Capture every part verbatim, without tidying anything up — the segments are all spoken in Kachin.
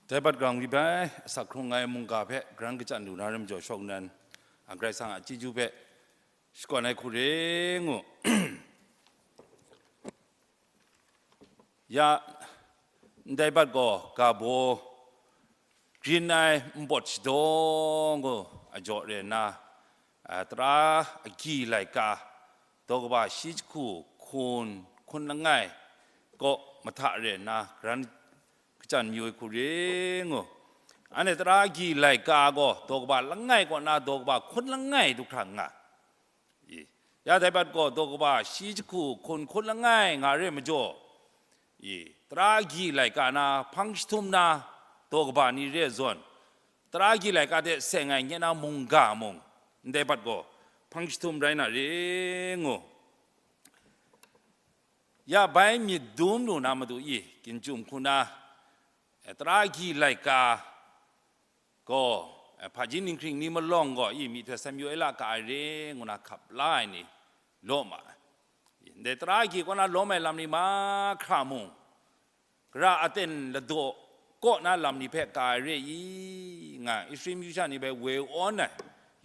Dai bat grang ri bai, asak hkrung ai mungga hpe karan kachyan lu na ram jaw shawng nan, a Karai Kasang a chyeju hpe shakawn ai hku re ngu. Ya, ndai bat gaw ga baw grin ai npawt shadaw ngu a jaw re nna, a, tara agyi laika daw kaba shi jahku hkun hkun langai kaw mahta re nna karan kachyan mayu ai hku re ngu. Anhte tara agyi laika gaw daw kaba langai kaw na daw kaba hkun langai du hkra nga. I, ya dai bat gaw daw kaba shi jahku hkun hkun langai nga re majaw, i, tara agyi laika na hpang jahtum na daw kaba ni re zawn, tara agyi laika hte seng ai nye na mungga mung, ndai bat gaw hpang jahtum rai na re ngu. Ya bai myit dum lu na matu i, ginchyum hku na, eh, tara agyi laika gaw, eh, hpaji ninghkring ni malawng gaw i myihtoi Samuela ka ai re ngu na hkap la ai ni law ma ai. Ndai tara agyi kaw na lawm ai lam ni mahkra mung, gara aten ladaw kaw na lam ni hpe ka ai re i, nga Israel masha ni hpe woi awn ai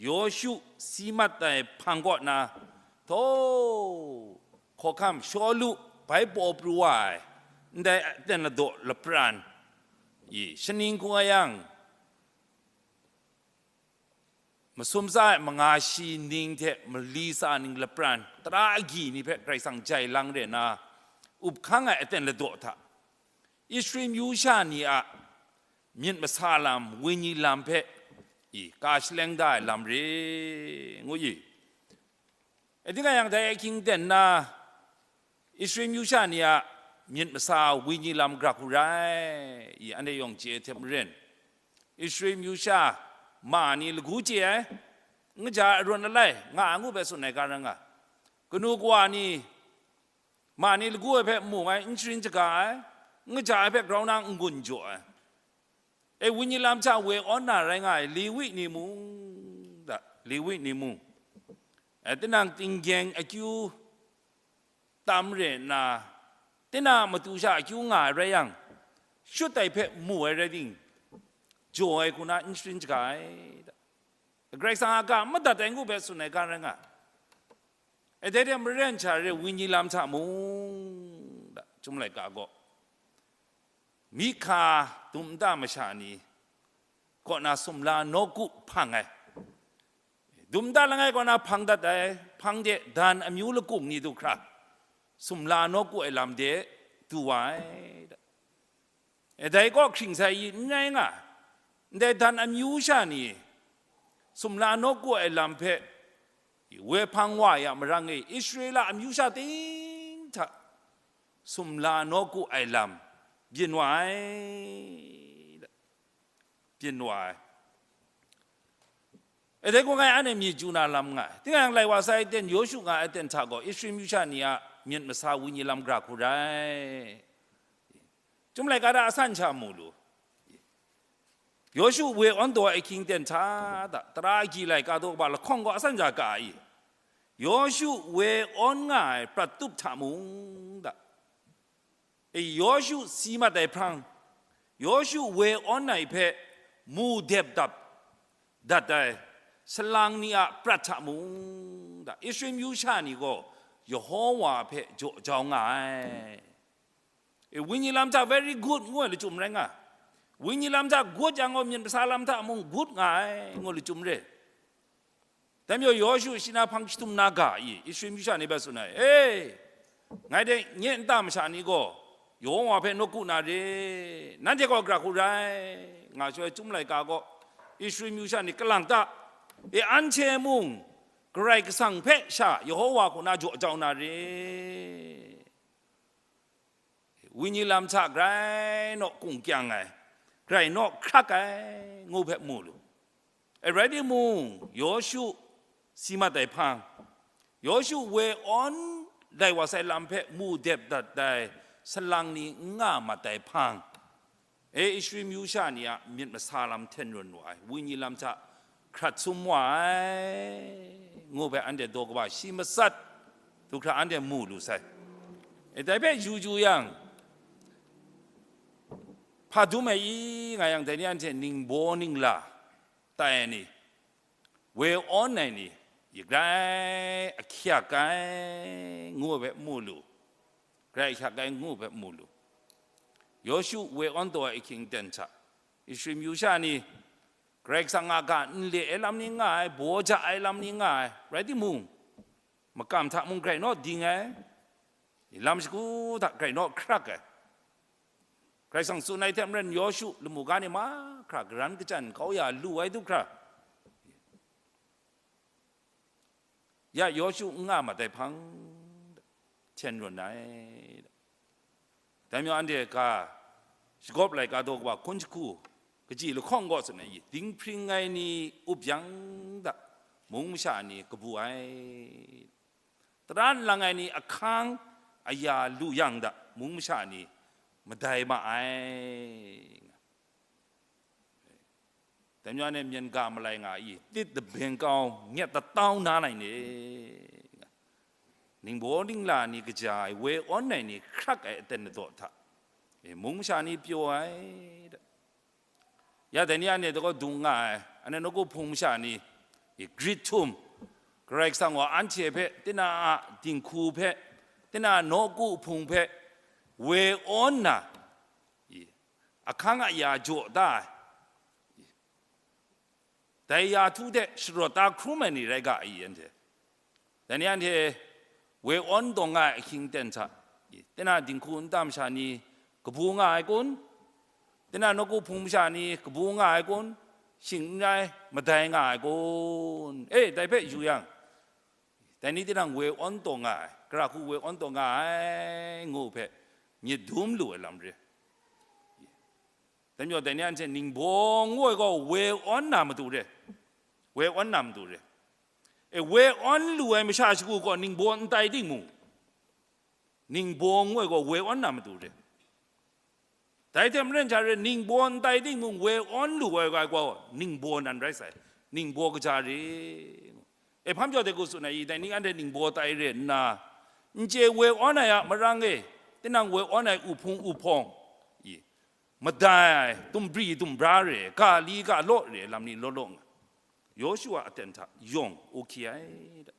Yawshu si mat ai hpang kaw na, htaw, hkawhkam Shawlu bai paw pru wa ai, ndai aten ladaw lapran, i, shaning hku nga yang, masum tsa ai manga shi ning hte mali tsa ning lapran, tara agyi ni hpe Karai Kasang jai lang re na, up hkang ai aten ladaw hta, Israel masha ni a myit masa lam, wenyi lam hpe, i, ka shaleng da ai lam re, ngu i. E, ding a yang dai ahkying ten na, Israel masha ni a myit masa wenyi lam gara hku rai, i, anhte yawng chye ai hte maren, Israel masha ma ni lagu chye ai, n kaja ai arawn alai nga ai ngu hpe tsun ai ga rai nga. Kanu kawa ni ma ni lagu ai hpe mu ai, n sharin shaga ai, n kaja ai hpe grau na n-gun jaw ai. E, wenyi lam hta woi awn na rai nga ai Lewi ni mung, da, Lewi ni mung, e, tinang tinggyeng akyu tam re nna, tinang a matu sha akyu nga ai rai yang, shut ai hpe mu ai rai ting, jaw ai hku na n sharin shaga ai, da. Karai Kasang a ga madat ai ngu hpe tsun ai ga rai nga. E, dai hte maren sha re wenyi lam hta mung, da, Chyum laika gaw, Mihka dum nta masha ni kaw na sumla nawku hpang ai. Dum nta langai kaw na hpang dat ai, hpang de dan amyu lakung ni du hkra, sumla nawku ai lam de du wa ai. E, dai kaw hkring sai i n rai nga, ndai dan amyu sha ni sumla nawku ai lam hpe woi hpang wa ya marang e, Israela amyu sha ting hta sumla nawku ai lam byin wa ai, byin wa ai. E, dai hku ngai anhte myi chyu na lam nga ai. Tinang lai wa sai ten, Yawshu nga ai ten hta gaw, Israel amyu sha ni a myit masa wenyi lam gara hku rai. Chyum laika da asan sha mu lu. Yawshu woi awn taw ai ahkying ten hta da, tara agyi laika daw kaba lahkawng gaw asan sha ka ai. Yawshu woi awn nga ai prat tup hta mung da, e, Yawshu si mat ai hpang, Yawshu woi awn ai hpe mu dep dap dat ai salang ni a prat hta mung da, Israel amyu sha ni gaw Yehowa hpe jaw jau nga ai. E, wenyi lam hta very good ngu ai lachyum rai nga. Wenyi lam hta good yang gaw, myit masa lam hta mung good nga ai ngu lachyum re. Dai majaw Yawshu shi na hpang jahtum na ga i, Israel amyu sha ni hpe tsun ai, "E, ngai de nye nta masha ni gaw Yehowa hpe nawku na re, nanhte gaw gara hku rai," nga shaloi, Chyum laika gaw Israel amyu sha ni kalang ta, e, anhte mung Karai Kasang hpe sha Yehowa hku na jaw jau na re. Wenyi lam hta grai naw kung kyang ai, grai naw hkrak ai, ngu hpe mu lu. E, rai timung, Yawshu si mat ai hpang, Yawshu woi awn lai wa sai lam hpe mu dep dat ai salang ni n nga mat ai hpang, e, Israel amyu sha ni a myit masa lam hten run wa ai, wenyi lam hta hkrat sum wa ai, ngu hpe anhte daw kaba shi matsat du hkra anhte mu lu sai. E, dai hpe yu yu yang, Hpa dum ai i nga yang, dai ni anhte ningbaw ningla tai ai ni, woi awn ai ni, grai ahkyak ai ngu ai hpe mu lu, grai ahkyak ai ngu ai hpe mu lu. Yawshu woi awn taw ai ahkying aten hta, Israel myu sha ni, Karai Kasang a ga n le ai lam ni nga ai, baw ja ai lam ni nga ai, rai timung, makam hta mung grai naw ding ai, lam shagu hta grai naw hkrak ai. Karai Kasang tsun ai hte maren, Yawshu lamu ga ni mahkra garan kachyan kau ya lu ai du hkra, ya Yawshu n nga mat ai hpang, hten rawn ai. Dai majaw anhte ga shagawp laika daw kaba hkun jahku kaji lahkawng kaw tsun ai, dinghpring ai ni up yang da, mung masha ni kabu ai, tara nlang ai ni ahkang aya lu yang da, mung masha ni madai ma ai. Dai majaw anhte myen ga malai nga i, tit dabeng kau nyet tatau na lai ni, ningbaw ningla ni kaja ai, woi awn ai ni hkrak ai aten ladaw hta, e, mung masha ni pyaw ai da. Ya dai ni anhte gaw dung nga ai, anhte nawku hpung masha ni, e, grit htum, Karai Kasang wa anhte hpe, tinang a dinghku hpe, tinang a nawku hpung hpe, woi awn na, e, ahkang aya jaw da ai, dai ya htu hte sharawt da hkrum ai ni rai ga i, anhte. Dai ni anhte woi awn taw nga ai ahkying aten hta, tinang dinghku nta masha ni kabu nga ai kun? Tinang nawku hpung masha ni kabu nga ai kun? Shing n rai, madai nga ai kun? E, dai hpe yu yang, dai ni tinang woi awn taw nga ai, gara hku woi awn taw nga ai ngu hpe myit dum lu ai lam re. Dai majaw dai ni anhte ningbaw ngu ai gaw woi awn na matu re, woi awn na matu re. E, woi awn lu ai masha shagu gaw ningbaw n tai timung, ningbaw ngu ai gaw woi awn na matu re. Dai hte maren sha re, ningbaw n tai timung, woi awn lu ai gaw ningbaw nan rai sai, ningbaw kaja re. E, hpam jau de ku tsun ai i, dai ni anhte ningbaw tai re nna, n chye woi awn ai a marang e, tinang woi awn ai uhpung uhpawng, i, madai ai, dumbri dumbra re, ga li ga law re lam ni law law nga, Yawshu a aten hta yawng u hkye ai da.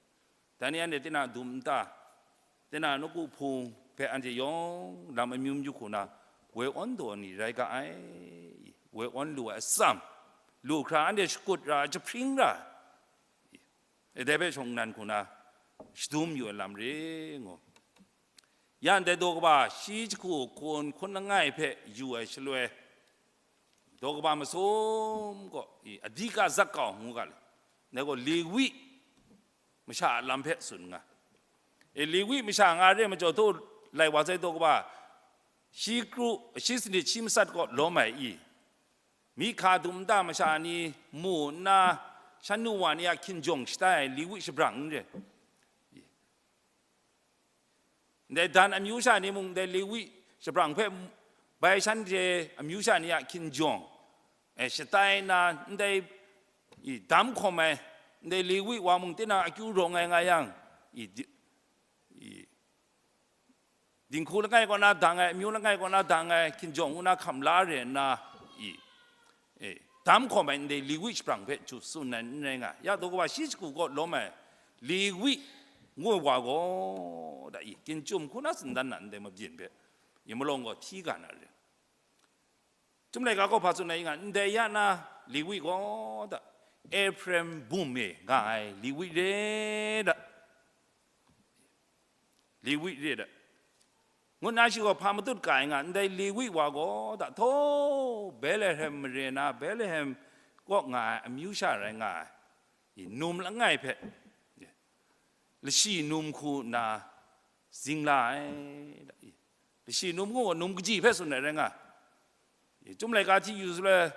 Dai ni anhte tinang dum nta, tinang nawku hpung hpe anhte yawng lam amyu myu hku na, woi awn taw ni rai ga ai, woi awn lu ai atsam, lu hkra anhte shakut ra, jahpring ra, e, dai hpe shawng nnan hku na shadum yu ai lam re ngu. Ya ndai daw kaba shi jahku hkun hkun langai hpe yu ai shaloi, daw kaba masum gaw, i, adika zat kau ngu ga le, ndai gaw Lewi masha a lam hpe tsun nga. E, Lewi masha nga re majaw htaw lai wa sai daw kaba, shi kru, shi sanit, shi matsat gaw lawm ai i, mihka dum nta masha ni mu nna, shan nu wa ni a hkinjawng shatai ai Lewi shabrang n re. Ndai Dan amyu sha ni mung ndai Lewi shabrang hpe bai shanhte amyu sha ni a hkinjawng, e, shatai nna, ndai, i, dam hkawm ai, ndai Lewi wa mung tinang akyu rawng ai nga yang, i, di-, i, dinghku langai kaw na dang ai, amyu langai kaw na dang ai, hkinjawng ngu na hkam la re nna, i, e, dam hkawm ai ndai Lewi shabrang hpe chyu tsun ai n rai nga, ya daw kaba shi shagu kaw lawm ai Lewi ngu ai wa gaw, da i, ginchyum hku na tsun dan na ndai mabyin hpe, i, malawng gaw hti ga na re. Chyum laika gaw hpa tsun ai nga, ndai ya na Lewi gaw, da, Efraim bum e nga ai Lewi re, da. Lewi re da, ngu nna shi gaw hpa matut ga ai nga, ndai Lewi wa gaw da, htaw Betlehem mare na, Betlehem kaw nga ai amyu sha rai nga ai, i, num langai hpe, i, lashi num hku nna zing la ai, da, i, lashi num ngu gaw num kaji hpe tsun ai rai nga, i, Chyum laika hti yu shaloi,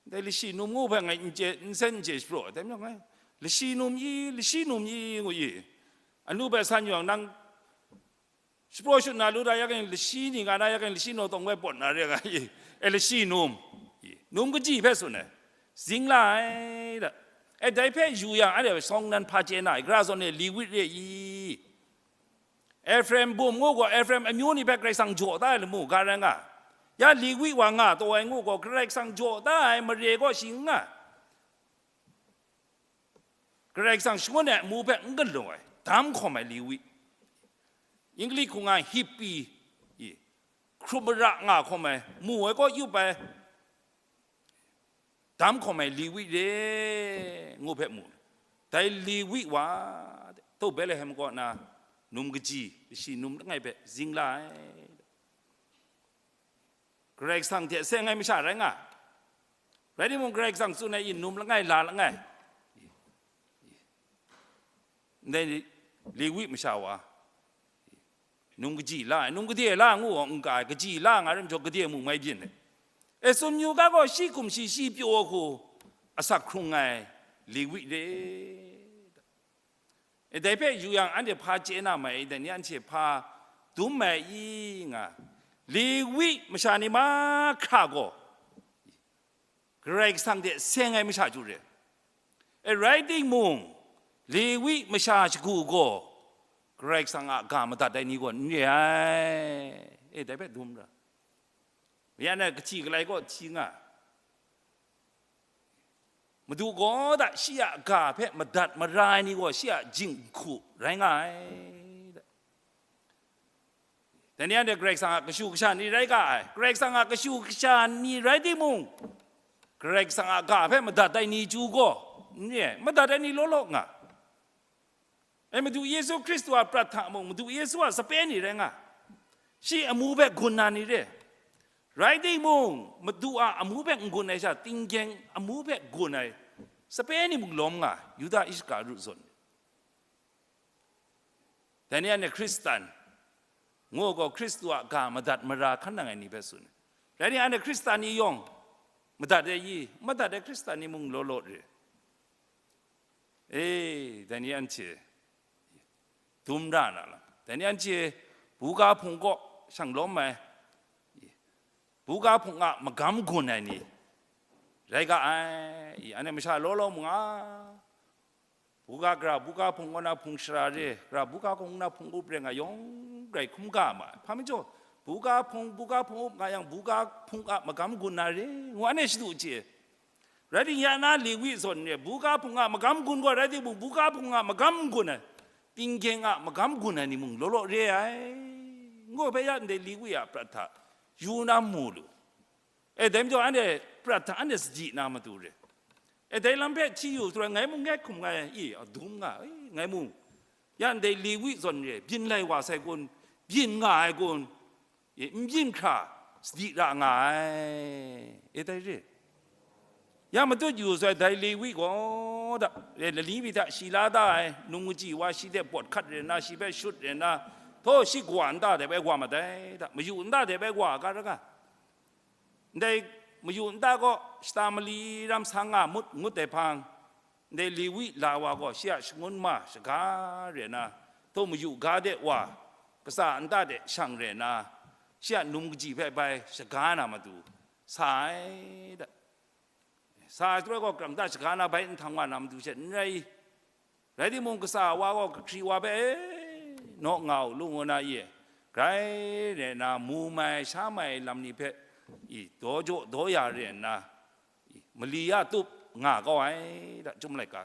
dai lashi num ngu hpe ngai n chye, n sen n chye shapraw ai, dai majaw ngai, lashi num i, lashi num i, ngu i, anu hpe san yu yang, nang shapraw shut na lu da, ya keng lashi ni nga na, ya keng lashi naw tawng bai pawt na re nga i, e, lashi num, i, num kaji hpe tsun ai, zing la ai da. E, dai hpe yu yang, anhte shawng nnan hpa chye na ai, gara zawn e Lewi re i? Efraim bum ngu gaw, Efraim amyu ni hpe Karai Kasang jaw da ai lamu ga rai nga, Ya Lewi wa nga taw ai ngu gaw, Karai Kasang jaw da ai mare gaw shi n nga. Karai Kasang shangun ai amu hpe n galaw ai, dam hkawm ai Lewi. English hku nga Hippi, i, hkrum mara nga hkawm ai, mu ai kaw yup ai, dam hkawm ai Lewi re, ngu hpe mu. Dai Lewi wa, tau Betlehem kaw na, num kaji, shi num langai hpe zing la ai. Karai Kasang hte seng ai masha rai nga. Rai timung, Karai Kasang tsun ai, i, num langai, la langai. Ndai Lewi masha wa, num kaji la ai, num gade la ngu gaw n ka ai, kaji la nga rim jaw, gade mung mai byin ai. E, tsun yu ga gaw, shi hkum shi, shi pyaw hku asak hkrung ai Lewi re. E, dai hpe yu yang, anhte hpa chye na mai, dai ni anhte hpa dum mai i nga, Lewi masha ni mahkra gaw Karai Kasang hte seng ai masha chyu re. E, rai timung, Lewi masha shagu gaw Karai Kasang a ga madat ai ni gaw n re ai. E, dai hpe dum ra. Ya na kahti kalai gaw hti nga. Madu gaw da, shi a ga hpe madat mara ai ni gaw shi a jinghku rai nga ai. Dai ni anhte Karai Kasang a kashu kasha ni rai ga ai. Karai Kasang a kashu kasha ni rai timung, Karai Kasang a ga hpe madat ai ni chyu gaw, n re ai, madat ai ni law law nga. E, Madu Yesu Hkristu a prat hta mung, Madu Yesu a sape ni rai nga, shi amu hpe gun na ni re. Rai timung, Madu a amu hpe n gun ai sha, tinggyeng amu hpe gun ai sape ni mung lawm nga, Yuda Iskariot zawn. Dai ni anhte Hkristan ngu gaw, Hkristu a ga madat mara hkan nang ai ni hpe tsun ai. Rai ni, anhte Hkristan ni yawng madat ai i? Madat ai Hkristan ni mung law law re. E, dai ni anhte dum ra na lam, dai ni anhte buga hpung kaw shang lawm ai, buga hpung a magam gun ai ni rai ga ai. I, anhte masha law law mung a, buga gara, buga hpung kaw na hpung shara re, gara buga hpung na hpung up re nga yawng grai hkum ga ma ai. Hpa majaw, buga hpung, buga hpung up nga yang, buga hpung a magam gun na re, ngu anhte shadu chye. Rai timung, ya na Lewi zawn re, buga hpung a magam gun gaw rai timung, buga hpung a magam gun ai, tinggyeng a magam gun ai ni mung law law re ai, ngu hpe ya ndai Lewi a prat hta yu na mu lu. E, dai majaw anhte prat hta anhte sadi na matu re. E, dai lam hpe hti yu, shaloi ngai mung ngai hkum ngai, i, a dum nga, i, ngai mung, ya ndai Lewi zawn re, byin lai wa sai kun, byin nga ai kun, e, n byin hkra sadi ra nga ai, e, dai re. Ya matut yu sai, dai Lewi gaw da, e, lani mi hta shi la da ai, num kaji wa shi hte pawt hkat re nna, shi hpe shut re nna, htaw shi kawa nta de bai wa mat ai da, mayu nta de bai wa ga ra ga. Ndai mayu nta gaw shata mali ram sang nga mut ngut ai hpang, ndai Lewi la wa gaw shi a shangun ma shaga re nna, htaw mayu ga de wa, katsa nta de shang re nna, shi a num kaji hpe bai shaga na matu sa ai da. Sa ai shaloi gaw, karam ta shaga na bai nhtang wa na matu she n rai. Rai timung, kasa wa gaw kahkri wa hpe, e, naw nga u lu ngu na, i, grai re nna, mu mai, sha mai lam ni hpe, i, daw jaw daw ya re nna, i, mali ya tup nga kau ai da, Chyum laika.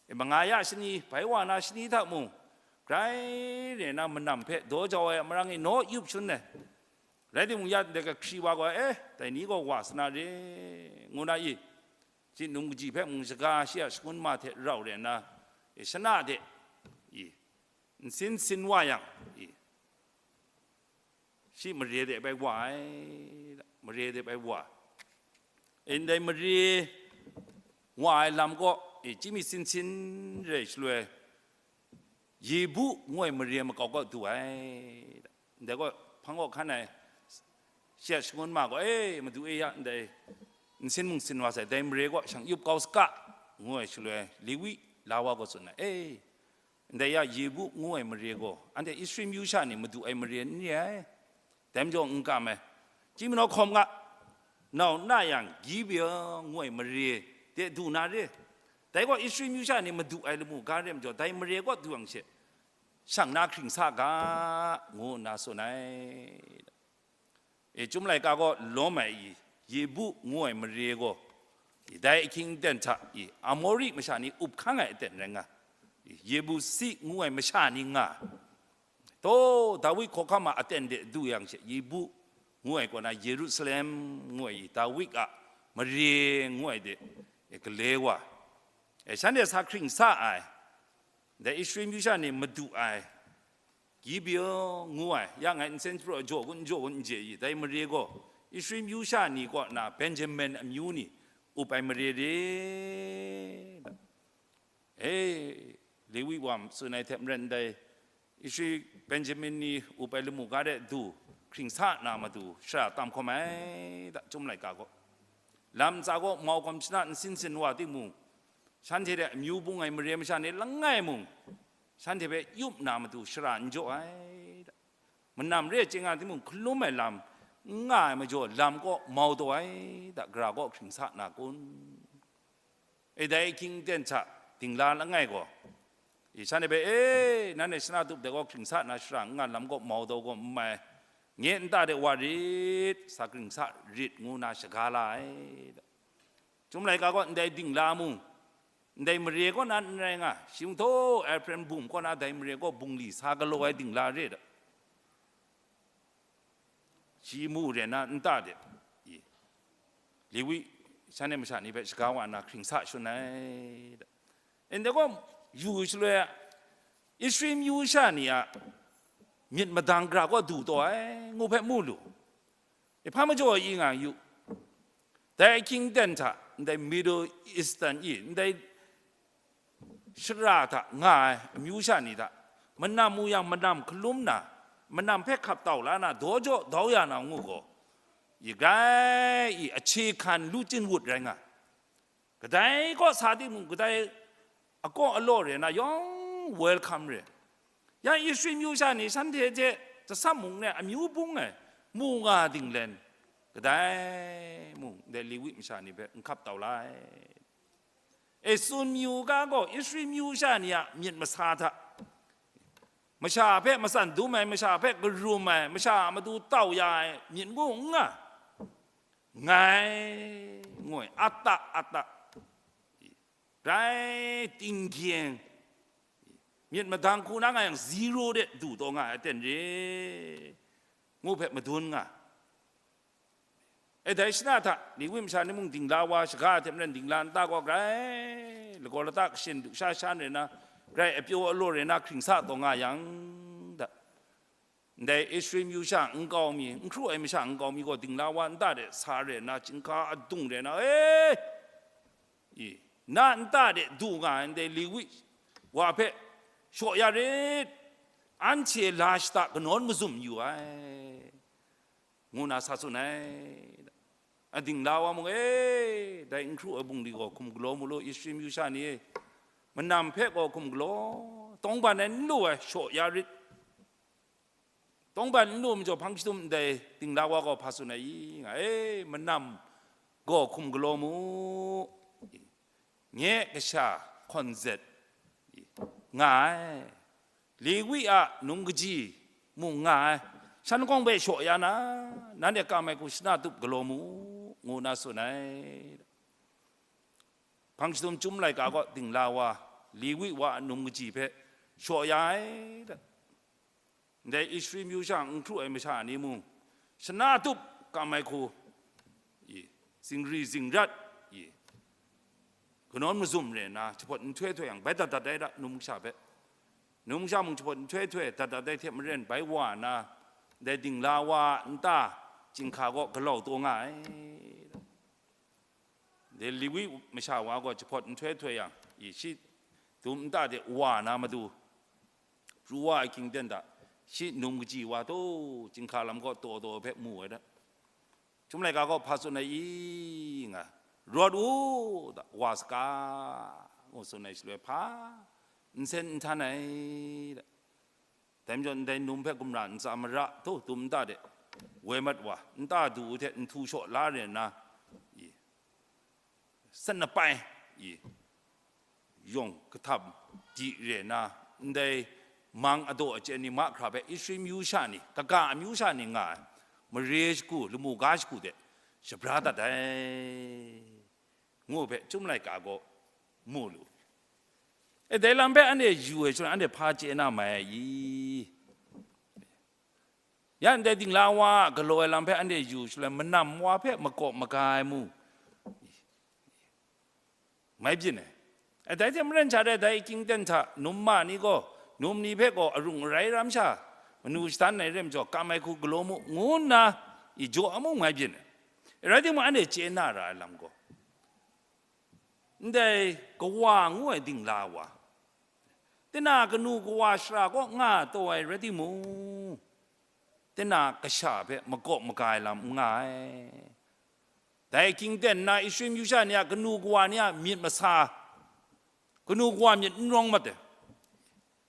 E, manga ya shani, bai wa na shani hta mung, grai re nna, manam hpe daw jau ai a marang e naw yup shun ai. Rai timung, ya ndai kahkri wa gaw, e, dai ni gaw wa sa na re, ngu na, i, shi num kaji hpe mung shaga, shi a shangun ma hte rau re nna, e, shana de, i, nsin sin wa yang, i, shi mare de bai wa ai, mare de bai wa. E, ndai mare wa ai lam gaw, e, chyinghka sin sin rai shaloi, Yebu ngu ai mare makau kaw du ai. Ndai gaw, hpang kaw hkan ai, shi a shangun ma gaw, e, madu e, ya ndai nsin mung sin wa sai, dai mare gaw shang yup kau saga, ngu ai shaloi, Lewi la wa gaw tsun ai, e, ndai ya Yebu ngu ai mare gaw, anhte Israel myu sha ni madu ai mare n re ai. Dai majaw n kam ai. Chyinghka hkawm nga, nau na yang, Gibeon ngu ai mare de du na re. Dai gaw Israel myu sha ni madu ai lamu ga re majaw, dai mare kaw du yang she, shang na hkring sa ga, ngu nna tsun ai. E, Chyum laika gaw lawm ai i, Yebu ngu ai mare gaw, i, dai ahkying aten hta i, Amori masha ni up hkang ai aten rai nga, i, Yebusi ngu ai masha ni nga, taw, Dawi hkawhkam a aten de du yang she, Yebu ngu ai kaw na, Yerusalem ngu ai i, Dawi a mare ngu ai de, e, gale wa, e, shanhte sa hkring sa ai, dai Israel myu sha ni madu ai, Gibeon ngu ai, ya ngai nsen hpru jaw kun jaw kun n je i, dai mare gaw Israel myu sha ni kaw na Benjamin amyu ni up ai mare re. E, Lewi wa tsun ai hte maren dai Israel Benjamin ni up ai lamu ga de du hkring sa na matu shara tam hkawm ai da, Chyum laika gaw. Lam ntsa gaw mau gawm shana nsin sin wa timung, shanhte hte amyu bung ai mare masha ni langai mung, shanhte hpe yup na matu shara n jaw ai da. Manam re ai chyeju nga timung, hkalum ai lam n nga ai majaw, lam kaw mau taw ai da, gara kaw hkring sa na kun? E, dai ahkying aten hta dingla langai gaw, e, shanhte hpe, e, nanhte shana tup dai gaw hkring sa na shara n nga, lam kaw mau taw gaw n mai, nye nta de wa rit, sa hkring sa rit, ngu na shaga la ai da. Chyum laika gaw ndai dingla mung, ndai mare kaw na n rai nga, shi mung htaw Efraim bum kaw na dai mare gaw bungli sa galaw ai dingla re da. Shi mu re na nta de, i, Lewi shanhte masha ni hpe shaga wa nna hkring sa shun ai da. Ndai gaw yu shaloi a, Israel myu sha ni a myit madang gara kaw du taw ai, ngu hpe mu lu. E, hpa majaw i nga yu, dai ahkying aten hta, ndai Middle Eastern i, ndai shara hta nga ai amyu sha ni hta, manam mu yang manam hkalum na, manam hpe hkap tau la na, daw jaw dau ya na ngu gaw, i grai i, ahkye hkan lu chyin wut rai nga. Kadai kaw sa timung, kadai akaw alaw re na yawng welcome re. Ya Israel myu sha ni shanhte hte jasam mung ne amyu bung ai mu nga dinglen, kadai mung ndai Lewi masha ni hpe n hkap tau lai. E, tsun myu ga gaw Israel myu sha ni a myit masa hta, masha hpe matsan dum ai, masha hpe karum ai, masha a matu tau ya ai myit ngu n nga, ngai, ngoi, ata, ata, rai, tinggyeng, myit madang hku na nga yang, zero de du taw nga ai aten re, ngu hpe madun nga. E, dai shana hta Lewi masha ni mung dingla wa shaga ai hte maren, dingla nta gaw grai lagaw lata kashin du sha shan re na, grai apyaw alaw re na hkring sa taw nga yang, da, ndai Israel myu sha nkau mi, n hkru ai masha nkau mi gaw dingla wa nta de sa re na, chyinghka adung re na, e, i, na nta de du nga ai ndai Lewi wa hpe shaw ya rit, anhte la shata kanawn mazum yu ai, ngu na sa tsun ai. A dingla wa mung, e, dai n hkru ai bungli gaw hkum galaw mu law, Israel myu sha ni e, manam hpe gaw hkum galaw, tawngban ai n lu ai shaw ya rit. Tawngban n lu majaw, hpang jahtum ndai dingla wa gaw hpa tsun ai i nga, e, manam gaw hkum galaw mu, nye kasha hkawn zet nga ai, Lewi a num kaji mung nga ai, shan kawng hpe shaw ya na, nanhte kam ai hku shana tup galaw mu, ngu na tsun ai. Hpang jahtum Chyum laika gaw dingla wa, Lewi wa a num kaji hpe shaw ya ai. Ndai Israel myu sha n hkru ai masha ni mung, shana tup kam ai hku, i, zingri zingrat, i, kanawn mazum re nna, jahpawt nhtoi htoi yang, bai dat dat ai da, num kasha hpe. Num kasha mung jahpawt nhtoi htoi dat dat ai hte maren, bai wa nna, ndai dingla wa a nta chyinghka gaw galau taw nga ai. Dai Lewi masha wa gaw jahpawt nhtoi htoi yang, i, shi dum nta de wa na matu, pru wa ai hkying ten hta, shi num kaji wa taw, chyinghka lam gaw taw taw hpe mu ai da. Chyum laika gaw hpa tsun ai i nga, rawt u da, wa saga, ngu tsun ai shaloi hpa nsen n htan ai da. Dai majaw, ndai num hpe gumra ntsa mara htaw dum nta de woi mat wa, nta du hte nhtu shaw la re nna, i, sanapai, i, yawng kahtam di re nna, ndai mang adaw achyen ni mahkra hpe Israel myu sha ni, kaga amyu sha ni nga ai, mare shagu, lamu ga shagu de shabra dat ai, ngu hpe Chyum laika gaw mu lu. E, dai lam hpe anhte yu ai shaloi, anhte hpa chye na mai ai i? Ya ndai dingla wa a galaw ai lam hpe anhte yu shaloi, manam wa hpe makaw maga ai mu mai byin ai. E, dai hte maren sha re, dai Kingten hta num ma ni gaw, num ni hpe gaw arung arai ram sha manu shadan ai re majaw, kam ai hku galaw mu, ngu nna i jaw a mung mai byin ai. Rai timung, anhte chye na ra ai lam gaw, ndai kawa ngu ai dingla wa, tinang kanu kawa shara kaw nga taw ai rai timung, tinang kasha hpe makaw maga ai lam n nga ai. Dai Kingten na Israel myu sha ni a kanu kawa ni a myit masa, kanu kawa myit n rawng mat ai.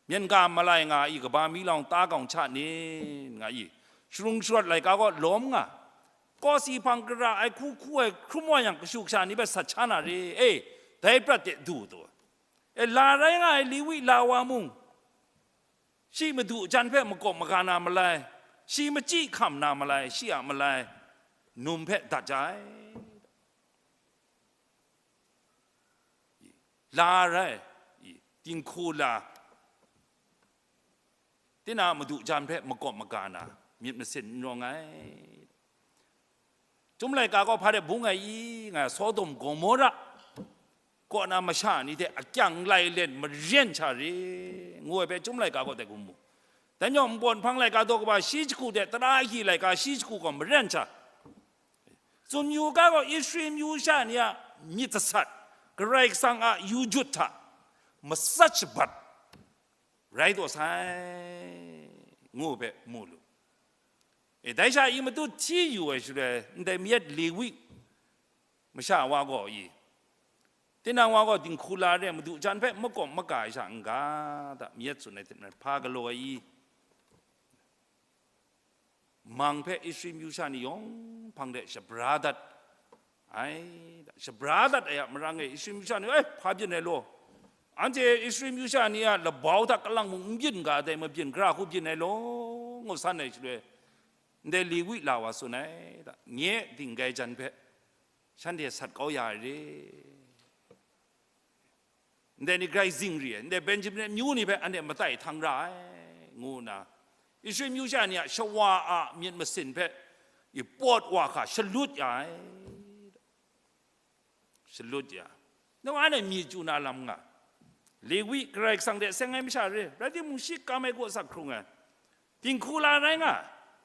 Myen ga malai nga i, kaba mi lawng ta gawng cha ni nga i, sharung sharawt laika gaw lawm nga, kawsi hpang kara ai hku hku ai hkrum wa yang, kashu kasha ni hpe sat sha na re, e, dai prat de du taw. E, la rai nga ai Lewi la wa mung, shi madu jan hpe makaw maga na malai, shi machyi hkam na malai, shi a malai num hpe dat ja ai. La rai, i, dinghku la, tinang madu jan hpe makaw maga na, myit masin n rawng ai. Chyum laika gaw hpa de bung ai i, nga Sodom Gomora kaw na masha ni hte akyang lai len maren sha re, ngu ai hpe Chyum laika gaw dai hku mu. Dan yawng, npawt nhpang laika daw kaba shi jahku hte tara agyi laika shi jahku gaw maren sha. Tsun yu ga gaw, Israel myu sha ni a myit jasat, Karai Kasang a yu jut hta matsat shabat rai taw sai, ngu hpe mu lu. E, dai sha i matut hti yu ai shaloi, ndai mayat Lewi masha wa gaw i, tinang wa gaw dinghku la re, madu jan hpe makawm maga ai sha n ga ta, mayat tsun ai hte maren hpa galaw ai i? Mang hpe Israel myu sha ni yawng hpang de shabra dat ai, shabra dat ai a marang e, Israel myu sha ni, "Ai, hpa byin ai law? Anhte Israel myu sha ni a labau hta kalang mung n byin ga, dai mabyin gara hku byin ai law," ngu san ai shaloi, ndai Lewi la wa tsun ai, nye dinggai jan hpe shanhte sat kau ya ai re. Ndai ni grai zing ri ai, ndai Benjamin amyu ni hpe anhte matai htang ra ai, ngu nna, Israel myu sha ni a shawa a myit masin hpe i pawt wa hkra shalut ya ai, shalut ya. Nang anhte myi chyu na lam nga, Lewi Karai Kasang hte seng ai masha re, rai timung, shi kam ai gaw asak hkrung ai. Dinghku la rai nga,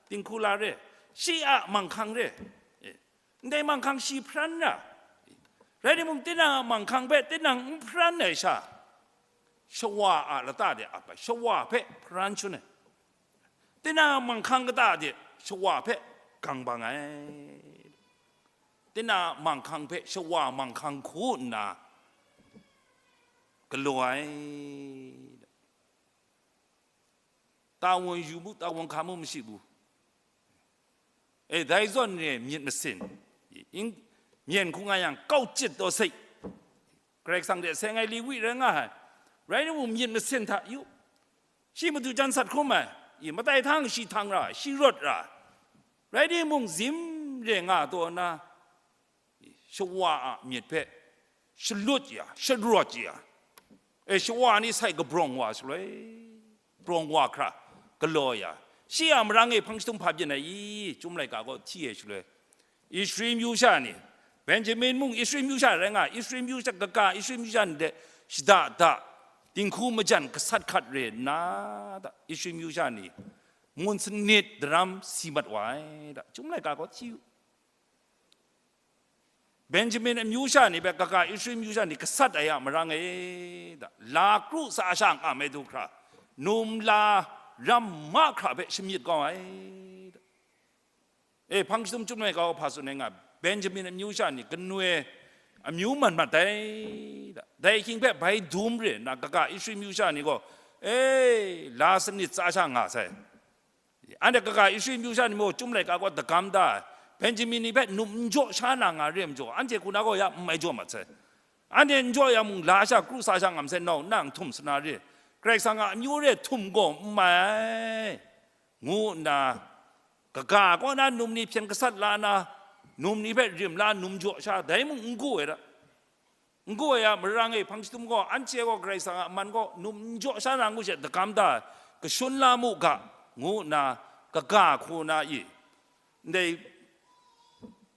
dinghku la re, shi a manghkang re. E, ndai manghkang shi hparan ra. Rai timung, tinang a manghkang hpe tinang n hparan ai sha, shawa a lata de ap ai, shawa hpe hparan shun ai. Tinang a manghkang kata de shawa hpe gang bang ai. Tinang a manghkang hpe shawa manghkang hku nna galaw ai. Tawun yu mu, tawun hka mu, mashi bu. E, dai zawn re myit masin, ing, myen hku nga yang, kau chyit taw sai. Karai Kasang hte seng ai Lewi rai nga ai. Rai timung, myit masin hta yu, shi madu jan sat hkrum ai, i, matai htang shi htang ra, shi rawt ra. Rai timung, zim re nga taw nna, shawa a myit hpe shalut ya, sharawt ya, e, shawa ni sai kabrawng wa shaloi, brawng wa hkra galaw ya, shi a marang e hpang jahtum hpa byin ai i? Chyum laika gaw hti ai shaloi, Israel myu sha ni, Benjamin mung Israel myu sha rai nga, Israel myu sha kaga, Israel myu sha ni de shada da, dinghku majan gasat hkat re nna, da, Israel myu sha ni mun sanit daram si mat wa ai, da, Chyum laika gaw hti u. Benjamin amyu sha ni hpe kaga Israel amyu sha ni gasat ai a marang e, da, la kru sa sha ngam ai du hkra, num la ram mahkra hpe shamyit kau ai, da. E, hpang jahtum Chyum laika gaw hpa tsun ai nga, Benjamin amyu sha ni kanoi amyu mat mat ai, da. Dai ahkying hpe bai dum re nna, kaga Israel amyu sha ni gaw, e, la sanit sa sha nga sai. Anhte kaga Israel amyu sha ni mung Chyum laika gaw dagam da ai, Benjamin ni hpe num n jaw sha na nga re majaw, anhte hku na gaw ya n mai jaw mat sai. Anhte n jaw ya mung, la sha kru sa sha ngam sai, nau nang htum sa na re, Karai Kasang a amyu re htum gaw n mai ai, ngu nna, Kaga kaw na num ni hpyen gasat la na, num ni hpe rim la num jaw sha, dai mung n gu ai ra. N gu ai a marang e, hpang shadum gaw, anhte gaw Karai Kasang a man gaw num n jaw sha na ngu she dagam da, kashun la mu ga, ngu nna kaga hku na i, ndai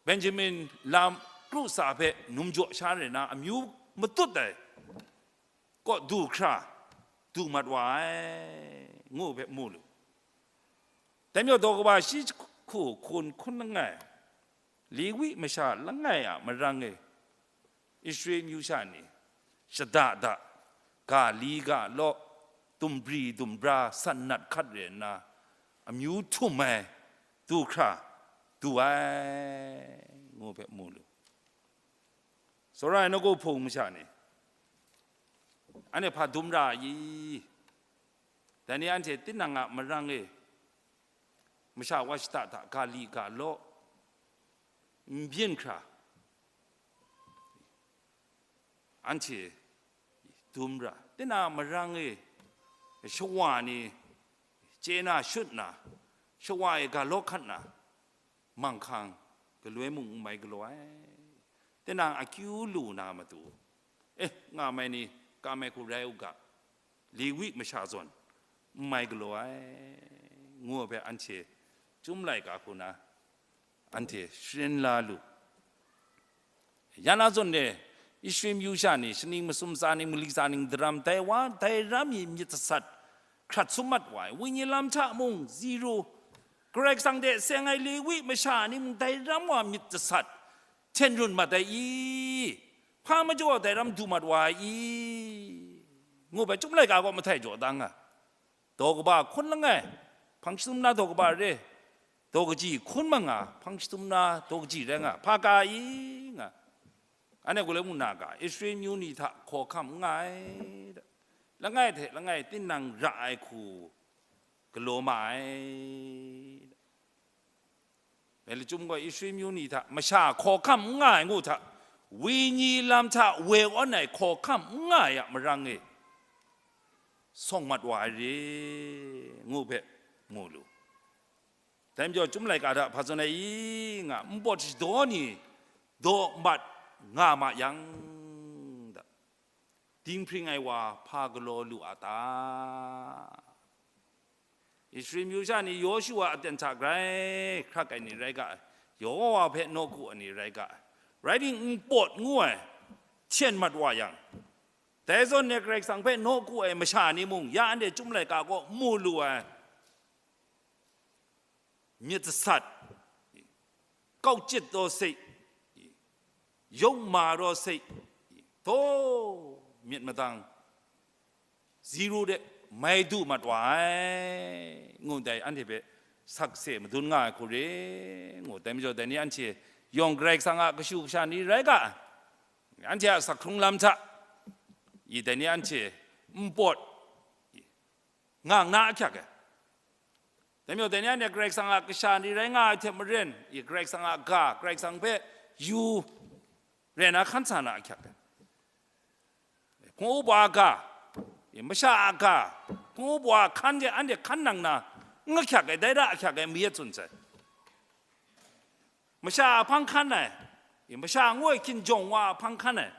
Benjamin lam kru sa hpe num jaw sha re na amyu matut ai kaw du hkra du mat wa ai, ngu hpe mu lu. Dai majaw daw kaba shi hku hkun hkun langai, Lewi masha langai a marang e, Israel myu sha ni, shada da, ga li ga law, dumbri dumbra san nat hkat re nna, amyu htum ai, du hkra, du ai, ngu hpe mu lu. Tsawra ai nawku hpung masha ni, anhte hpa dum ra ai i? Dai ni anhte tinang a marang e, masha wa shada da, ga li ga law, n byin hkra, anhte dum ra, tinang a marang e, shawa ni chye na shut na, shawa e ga law hkat na, manghkang galoi mung n mai galaw ai. Tinang akyu lu na matu, eh, nga mai ni, ka mai hku rai u ga, Lewi masha zawn n mai galaw ai, ngu ai hpe anhte Chyum laika hku na anhte sharin la lu. Ya na zawn e, Israel myu sha ni, shaning masum tsa ning, mali tsa ning, daram, dai wa, dai ram mi myit jasat hkrat sum mat wa ai, wenyi lam hta mung, zero, Karai Kasang hte seng ai Lewi masha ni mung dai ram wa myit jasat hten run mat ai i? Hpa majaw dai ram du mat wa ai i? Ngu bai Chyum laika gaw mahtai jaw da nga. Daw kaba hkun langai, hpang shadum na daw kaba re, daw kaji hkun ma nga, hpang shadum na daw kaji rai nga, hpa ka i nga. Anhte galoi mung na ga, Israel myu ni hta hkawhkam n nga ai, langai hte langai tinang ra ai hku galaw ma ai. Dai lachyum gaw Israel myu ni hta masha hkawhkam n nga ai ngu hta, wenyi lam hta woi awn ai hkawhkam n nga ai a marang e, sawng mat wa ai re, ngu hpe mu lu. Dai majaw Chyum laika hta hpa tsun ai i nga, npawt shadaw ni daw mat nga ma yang, da, dinghpring ai wa hpa galaw lu a ta? Israel myu sha ni Yawshua a aten hta grai hkrak ai ni rai ga ai, Yehowa hpe nawku ai ni rai ga ai, rai timung, npawt ngu ai hten mat wa yang, dai zawn e Karai Kasang hpe nawku ai masha ni mung ya anhte Chyum laika kaw mu lu ai. Myit jasat, kau chyit daw se, yawng ma daw se, taw myit madang, zero de mai du mat wa ai, ngu dai anhte hpe sakse madun nga ai hku re, ngu dai majaw, dai ni anhte yawng Karai Kasang a kashu kasha ni rai ga ai, anhte a sak hkrung lam hta i, dai ni anhte npawt nga nna ahkyak ai. Dai majaw, dai ni anhte Karai Kasang a kasha ni rai nga ai hte maren, i, Karai Kasang a ga, Karai Kasang hpe yu rai na hkan sa na ahkyak ai. Hpung upa a ga, i, masha a ga, hpung upa a hkan de anhte hkan nang na, n ahkyak ai, dai ra ahkyak ai, mayat tsun sai. Masha a hpang hkan ai, i, masha ngu ai hkinjawng wa a hpang hkan ai.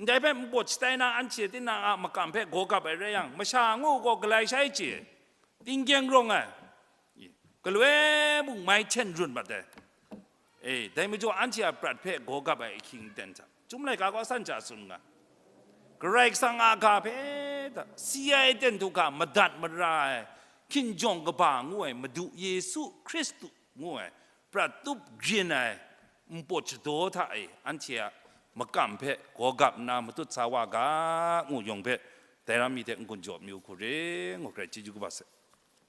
Ndai hpe npawt shatai na anhte tinang a makam hpe gaw gap ai rai yang, masha ngu gaw galai shai chye, tinggyeng rawng ai, i, galoi mung mai hten run mat ai. E, dai majaw anhte a prat hpe gaw gap ai ahkying aten hta, Chyum laika kaw san hta tsun nga, Karai Kasang a ga hpe hta, si ai aten htu hkra madat mara ai, hkinjawng kaba ngu ai Madu Yesu Hkristu ngu ai, prat tup grin ai npawt shadaw hta e, anhte a makam hpe gaw gap nna matut sa wa ga, ngu yawng hpe dai ram mi hte n-gun jaw mayu hku re, ngu hkrai chyeju kaba sai.